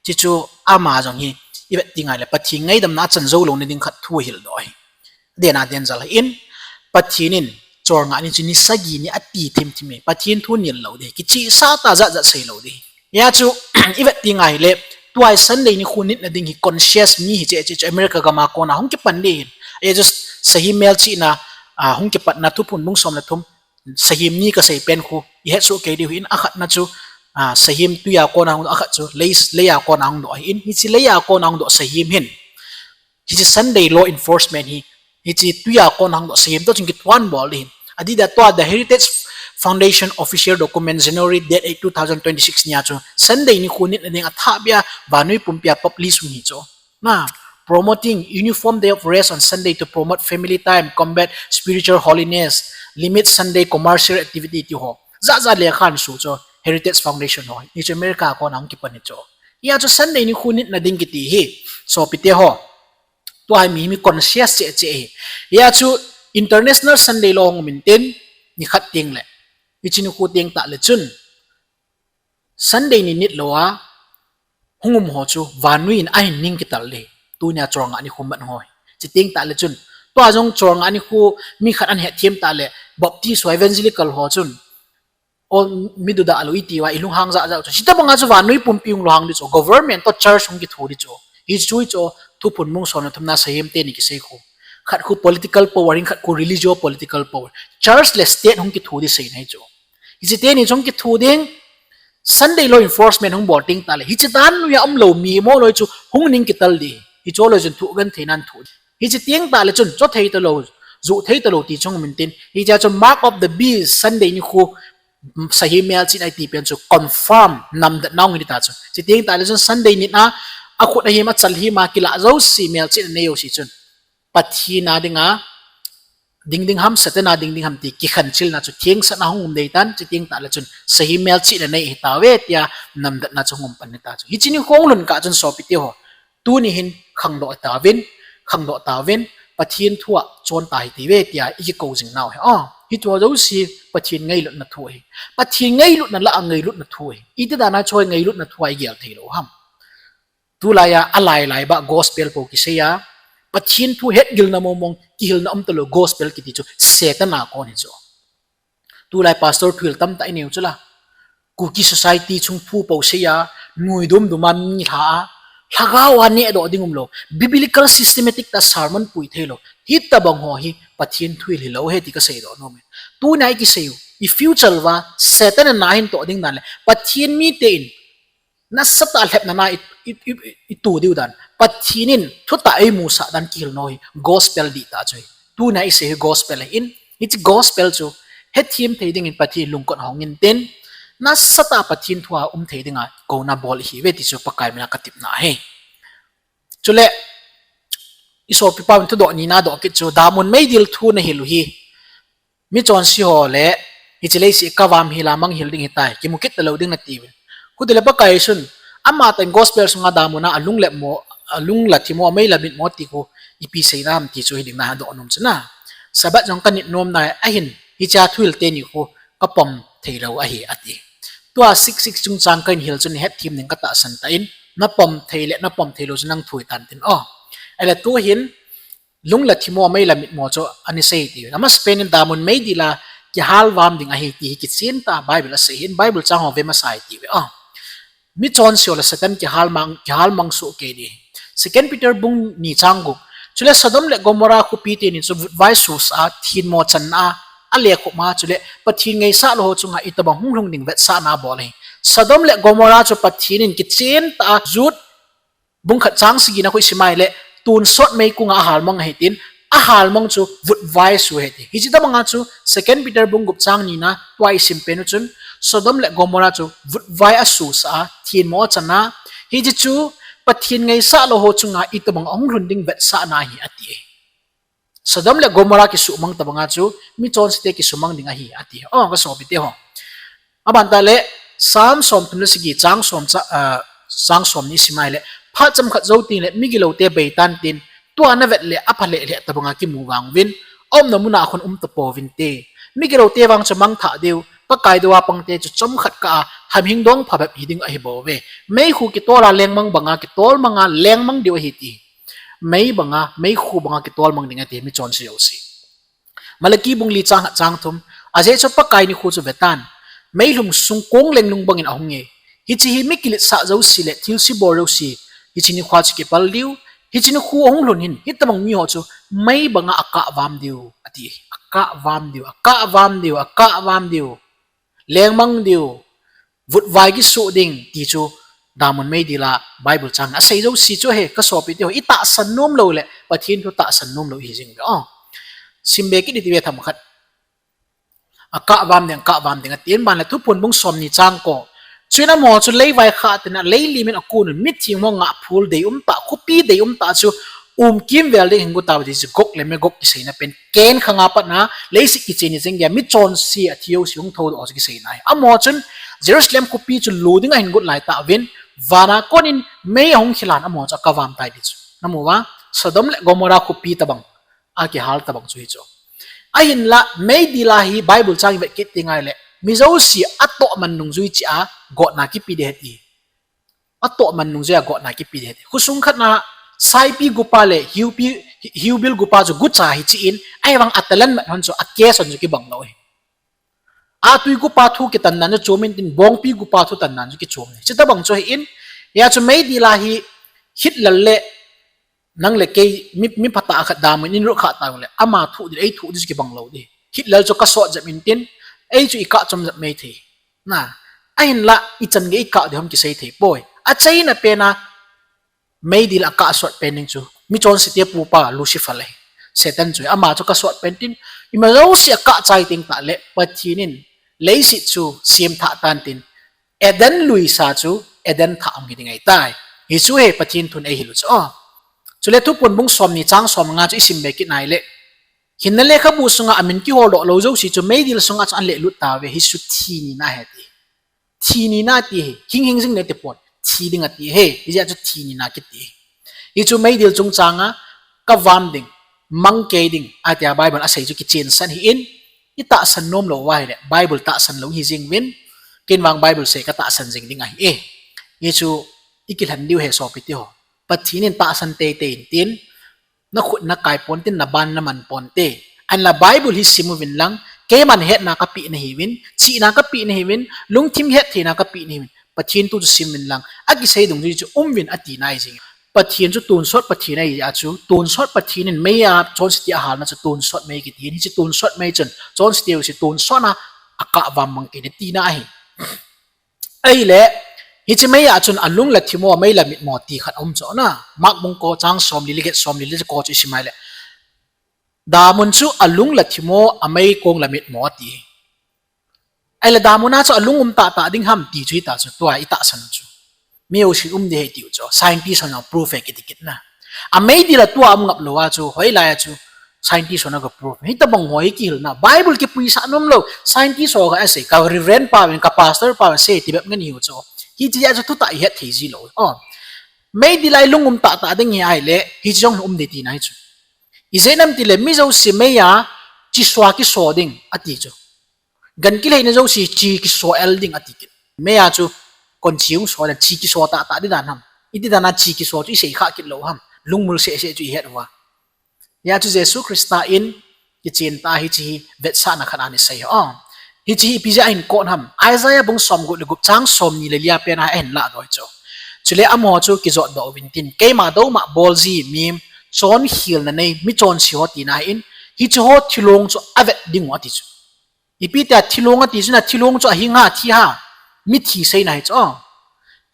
Chuchu ama jong hi ivet teng le, Pathen ngaidamna achan jou louna ding khat thu ahildoh ahi. Dena den jal ahin, Pathen in cholngah ni chu ni sagi ni ati thimthim e, Pathen thu nil lou ding, kichehsah tah jatjat seilou ding. Hia chu ivet teng ahile, tua hi Sunday nikho nitna ding hi conscious mi hi cheh cheh chu America gam a kona hung kipan ding ahin. Ajeh chu sahi melchihna hung kipatna Thuphon bung som le thum, sahem ni kasei pen khu ihetsoh kei diu ahin, akhatna chu sahem twi a kona hung, akhat chu lei, lei a kona hung doh ahin, hiche lei a kona hung doh sahem hin, hiche Sunday law enforcement hi, hiche twi a kona hung doh sahem toh chun kithuan bol ding ahin. Adih dia tua The Heritage Foundation official document January date eight, two thousand twenty-six nia chu Sunday nikho nitna ding athahbeh a vannoi pumpi a publish hung hi chu. Promoting uniform day of rest on Sunday to promote family time, combat spiritual holiness, limit Sunday commercial activity ti ho jatjat lekhan su chu Heritage Foundation ho, hichu America a kona hung kipan hi chu. Hia chu Sunday nikho nitna ding kiti hi, sopite ho, tua hi mihem hi conscious cheh cheh ahi. Hia chu International Sunday Law hung um intin, nikhat tengle, hiche nikho teng tahle chun Sunday ni nit louva hung um ho chu vannoi in ahin ning kital ding. Tunia cholngah nikho mat ho hi. Chuteng tahle chun, tua jong cholngah nikho mi khat ahin hetthem tahle, Baptist ho, Evangelical ho chun, mi dudah lou iti uva ilunghang jatjat chu, hitobanga chu vannoi pumpi hung lunghang ding chu, government toh church hung kithu ding chu. Hichu chu Thuphon bung som le thumna sahem teni kisei khu, khat khu political power in, khat khu religio political power. Church le state hung kithu ding seina hi chu. Hiche teni chu hung kithu ding, Sunday law enforcement hung bol teng tahle, hiche dan noiya umlou mihem ho loi chu hung ning kital ding. Hiche loi chun thu genthei nan thu ding. Hiche teng tahle chun chothei talou, juhthei talou ti chu hung um intin, hichea chu mark of the beast, Sunday nikho sahem melchihna iti pen chu confirm namdetna hung hi ding ta chu. Chuteng tahle chun Sunday nitna akhut ahim achal hima kilah jouse melchihna nei jouse chun Pathen a dinga ding ding ham, Satan a ding ding ham ti kikhenchilna chu thengsel a hung um dei tan, chuteng tahle chun sahi melchihna nei hitauve tia namdetna chu hung um pan hita chu. Hiche nikho hung lhun kah chun sopite ho, tuni hin khangdoh tauvin, khangdoh tauvin, Pathen thu a chon ta hitiuve tia ikikou jing nau hi. Hiche ho jouse Pathen ngailutna thu ahi. Pathen ngailutna lah a ngailutna thu ahi. Iti dan a hiche ho ngailutna thu a igel theilou ham? Tulai a, alai lai bah gospel pou kisei a, Pathen thu hetgilna mong mong, kihilna umtalou gospel kiti chu Satan a kon hi chu. Tulai pastor thuhil tamtah inei u chu la, Kuki society chung thu pou sei a, nuidum dum a mi lha a, lhagao a nehdoh ding umlou, biblical systematic tah sermon pui theilou, hitobang ho hi Pathen thuhil hilou ahi ti kaseidoh nom e. Tuna ikisei u, i future uva Satan a na hin toh ding dan le Pathen mite in nasatah a lhepna na i, i, i, itu diu dan, Pathen in thutah eimusah dan kihilna hi gospel dihtah chu ahi. Tuna isei hi gospel ahin, hiche gospel chu hethem thei dingin Pathen lungkot hong intin, nasatah a Pathen thu a um thei dinga kouna bol ihiuve ti chu Pakai mina katepna ahi. Chule, isopipa in thudoh nina doh kit chu, damun meidil thu nahil u hi, michonse ho le hiche leiset kavam hila manghil ding hitai, kimu kit talou ding natiuvin. Khutile Pakai chun, amatah in gospel sunga damun a alung le mo, alung la thimo, amei la mitmo ti khu ipi seina ham ti chu hiding nadoh nom chu na. Sabbath jong kanit nom nai ahin, hichea thuhil teni khu kapom theilou ahi ati. Tua six six chungchang kahin hil chun hethem ding katahsan tan, napom thei le napom theilou chu nang thu hitan tin o. Ahile tuhin, lung la thimo, mei la mitmo chu ana sei ti. Amasapen in damun meidil a kihal vam ding ahi ti hi kichen tah a Bible asei hin, Bible chang ho ve masa itiuve. Michonse ho le Satan kihal mang, kihal mang soh kei ding. Second Peter bung ni chang gup. Chule Sodom le Gomorrah khopi teni chu vutvai susah a, thinmo channa a, alekhup ma chule Pathen ngaisah lou ho chunga itobang hung lhung ding vetsahna abol ahi. Sodom le Gomorrah chu Pathen in kichen tah a Jude bung khat chang sagi na khu isim a ahile, tonsot meikunga ahalmang ahi tin, ahalmang chu vutvai su ahi ti. Hiche tobanga chu Second Peter bung gup chang ni na tua isim pen u chun, Sodom le Gomorrah chu vutvai asusah a, thinmo achan a, hiche chu Pathen ngaisah lou ho chunga itobang ahung lhun ding vetsahna ahi ati. Sodom le Gomorrah kisuhmang tobanga chu michonsete kisuhmang ding ahi ati. O, kasopite ho. Aban tah le, Psalm somthum le sagi chang som cha, ah, chang som ni isim a ahile, phat chomkhat jou tengle migiloute beitan tin, tua navet le apha lheh lheh tobanga kimu vang uvin, aumna muna khun um tapouvinte. Migiloute vang chu mangthah diu, Pakai dou a pangte chu chomkhat kah a hamhing dong phabep hiding ahibouve. Meikhu kitol a lengmang banga kitol manga lengmang diu ahi ti. Mei banga, meikhu banga kitol mang ding ati, michonse jouse. Malaki bung li chang khat chang thum, ajeh chu Pakai nikho chu vetan, meilhum sung kong lenglung bangin ahunge. Hiche hi mi kiletsah jouse le thilse bol jouse, hiche nikho chu kipal diu, hiche nikho ahung lhun hin, hitobang miho chu mei banga akah vam diu, ati, akah vam diu, akah vam diu, akah vam diu, lengmang diu, vutvai kisuh ding ti chu, damun meidil a Bible chang asei jouse chu ahi, kasopite ho, itahsan nom lou le Pathen thu tahsan nom lou ihi jing ve o. Simbe kit itiuve themkhat. Akah vam ding, akah vam ding atin, aban le Thuphon bung somni chang ko. Chuin amaho chu leivai khah tina, lei limin akon un, mithengho ngahphul dei umtah, khopi dei umtah chu umkimvel ding hin got tauve ti chu Gog le Magog kiseina pen, Kain khanga patna leiset kichen ni jeng geiya michonse athi jouse hung thoudoh chu kiseina ahi. Amaho chun Jerusalem khopi chu lu dinga ahin got laitah uvin, vana konin mei ahung khilan amaho chu akah vam tai ti chu. Namu uva, Sodom le Gomorrah khopi tobang, akihal tobang chu hichu. Ahinla, meidil a hi Bible chang ivet kit teng ahile, mi jouse atohman nungjui cheh a gotna kipe ding ahi ti. Atohman nungjui a gotna kipe ding ahi ti. Khosung khat na, saipi gupa le hiupi, hiubil gupa chu gucha hicheh in, ahivang atalan mat hon chu, a case hon chu kibang lou ahi. Atui gupa thu kitan dan chu chom intin, bongpi gupa thu tan dan chu kichom ahi. Chutobang chu ahin, hia chu meidil a hi Hitler le nang le kei mi, mi phatah khat damun in rut khah tang le, ama thuh ding, ei thuh ding chu kibang lou ding. Hitler chu kasot jep intin, ei chu ikah chom jep mei thei. Na, ahinla, ichan gei ikah ding ham kisei thei poi. Achaina pen a, meidil a akah sot pen ding chu, michonsete pupa Lucifer ahi. Satan chu, ama chu kasot pen tin, ima jouse akah chai teng tah le, Pathen in leiset chu semthah tan tin, Eden luisa chu Eden thah hung hi ding ahitai. Hichu ahi Pathen thun eihil u chu. Chule Thuphon bung somni chang somnga chu isim be kit nai le, Hinna lekhabu sunga amin kiholdoh lou jouse chu meidil sunga chu ahin lelut tauve, hichu thi nina ahi ti. Thi nina ati hi, hing hing jing nati pon, thi ding ati hi, hijeh a chu thi nina kiti hi. Hichu meidil chungchanga kavam ding, mang kei ding atia Bible asei chu kichensah ahin, itahsan nom lou uva ahile Bible tahsan lou hi jeng uvin, ken vang Bible sei katahsan jing ding ahi e. Hichu ikilhen diu ahi sopite ho. Pathen in tahsan teitei in tin, nakhut nakai ponte, naban naman ponte. Ahinla Bible hi sim uvin lang, keiman hetna kapeh nahiuvin, chihna kapeh nahiuvin, lungthim hettheina kapeh nahiuvin, Pathen thu chu sim uvin lang, akisei dungjuiya chu um uvin atina ahi jeng. Pathen chu tonsot Pathen ahijeh a chu, tonsot Pathen in meiya chonsetna ahalna chu tonsot mei kiti ahin, hiche tonsot mei chun chonse jouse tonsotna akahvam mang kit e tina ahi. Ahile, hiche meiya chun alung la thimo, amei la mitmo ti khat aum chu na. Mark bung ko chang somli le get, somli le ko chu isim ahile, damun chu alung la thimo, ameikong la mitmo ati. Ahile damun a chu alung um tahtah ding ham ti chu hita chu, tua itahsan chu. Mi jousen um ding ahi tiu chu, scientist ho jong proof e kiti kit na. Ameidil a tua um ngap lou a chu hoilai a chu scientist hon aga proof? Hitobang ho hi kihilna, Bible kipuisah nom lou scientist ho kha asei, ka Reverend pauvin, ka pastor pauvin asei ti bep ngen hiu chu. Hitia chu thutah ihet thei ji lou. Meidil a lung um tahtah ding hi ahile hiche jong um ding tina ahi chu. Ijeh inem itile mi jouse meiya chi so a kiso ding ati chu. Gan kileina jouse chi kiso el ding ati kit. Meiya chu kon chi hung so dan, chi kiso tahtah ding dan ham? Iti dan a chi kiso chu isei khah kit lou ham? Lungmul sehseh chu ihet uva. Hijeh a chu Jesu Christa in kichen tah a hiche hi vetsahna khat ahin sei ho. Hiche hi ipi jeh a ahin kot ham? Isaiah bung somgup le gup chang somni le li a pen a ahin lahdoh chu. Chule amaho chu kijotdoh uvin tin, keima douma bol ji mi, chonkhel na nei, mi chonse ho tina ahin, hiche ho thilong chu avet dingu ati chu. Ipi tia thilong ati chu na, thilong chu ahinga thi ha, mithi seina ahi chu.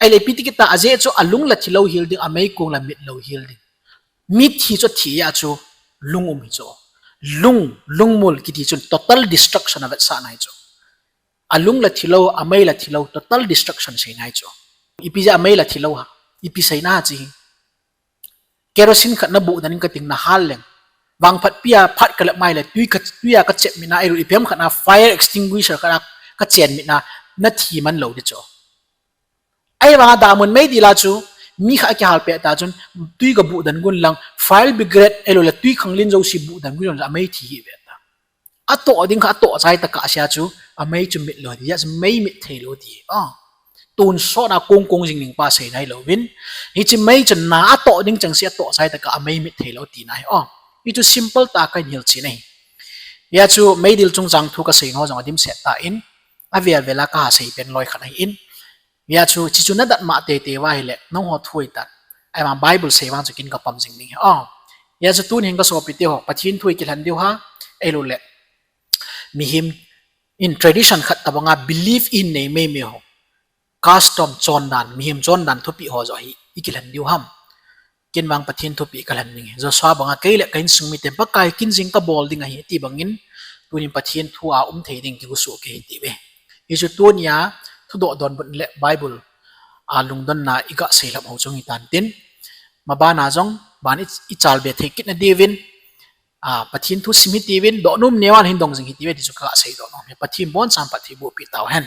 Ahile ipi ti kit ta, ajeh chu alung la thi lou hel ding, ameikong la mit lou hel ding. Mithi chu athi a chu lung um hi chu. Lung, lungmul kiti chun total destruction avetsahna ahi chu. Alung la thi lou, amei la thi lou, total destruction seina ahi chu. Ipi jeh a amei la thi lou ha? Ipi seina hiche hi? Kerosene khat nabuh den in kating nahal leng, vangphatpi a phat kalep mai le twi ka, twi a kachep mit na, ahilou le ipi ham khat na fire extinguisher khat a kachen mit na, nathi man lou ding chu. Ahivanga damun meidil a chu mi khat akihal peh tah chun, twi kabuh den gun lang, fire brigade ahiloule twi khanglen jouse buh den gun lang chu amei thi hih ve ta. Atoh ding kha atoh chai tah a kasei a chu, amei chu mit lou ding, hijeh a chu mei mit thei lou ti. Tonsot a kong kong jing ding pa seina ahilouvin, hiche mei chun na atoh ding chengse atoh chai tah a amei mit thei lou tina ahi. Hichu simple tah a kahin hilchen ahi. Hijeh a chu meidil chungchang thu kasei nau jong adimset tan, avel vel a kaha sei pen loi khat ahin. Hijeh a chu hiche chu nadatmo teitei uva ahile nangho thu ahitan. Ahivang Bible sei vang chu kin kapom jing ding ahi. Hijeh a chu tunin kasopite ho, Pathen thu ikilhen diu ham, ahiloule mihem in tradition khat tobanga belief ihin nei meimei ho, custom chondan, mihem chondan thupeh ho joh hi ikilhen diu ham? Ken vang Pathen thupeh kalhen ding ahi. Joshua banga kei le ka insung miten Pakai kin jing kabol ding ahi ti bangin, tunin Pathen thu a um thei ding kigosuh kei hitiuve. Hichu tunia thudoh donbut le Bible a lungdonna iga seilhap ho chu hitan tin, mabana jong ban i, ichalbe thei kitna diuvin, Pathen thu sim hitiuvin, dohnom neo a hin dong jing hitiuve ti chu kaga seidoh nom ahi. Pathen in abonchauvin phatthei bohpeh tauhen.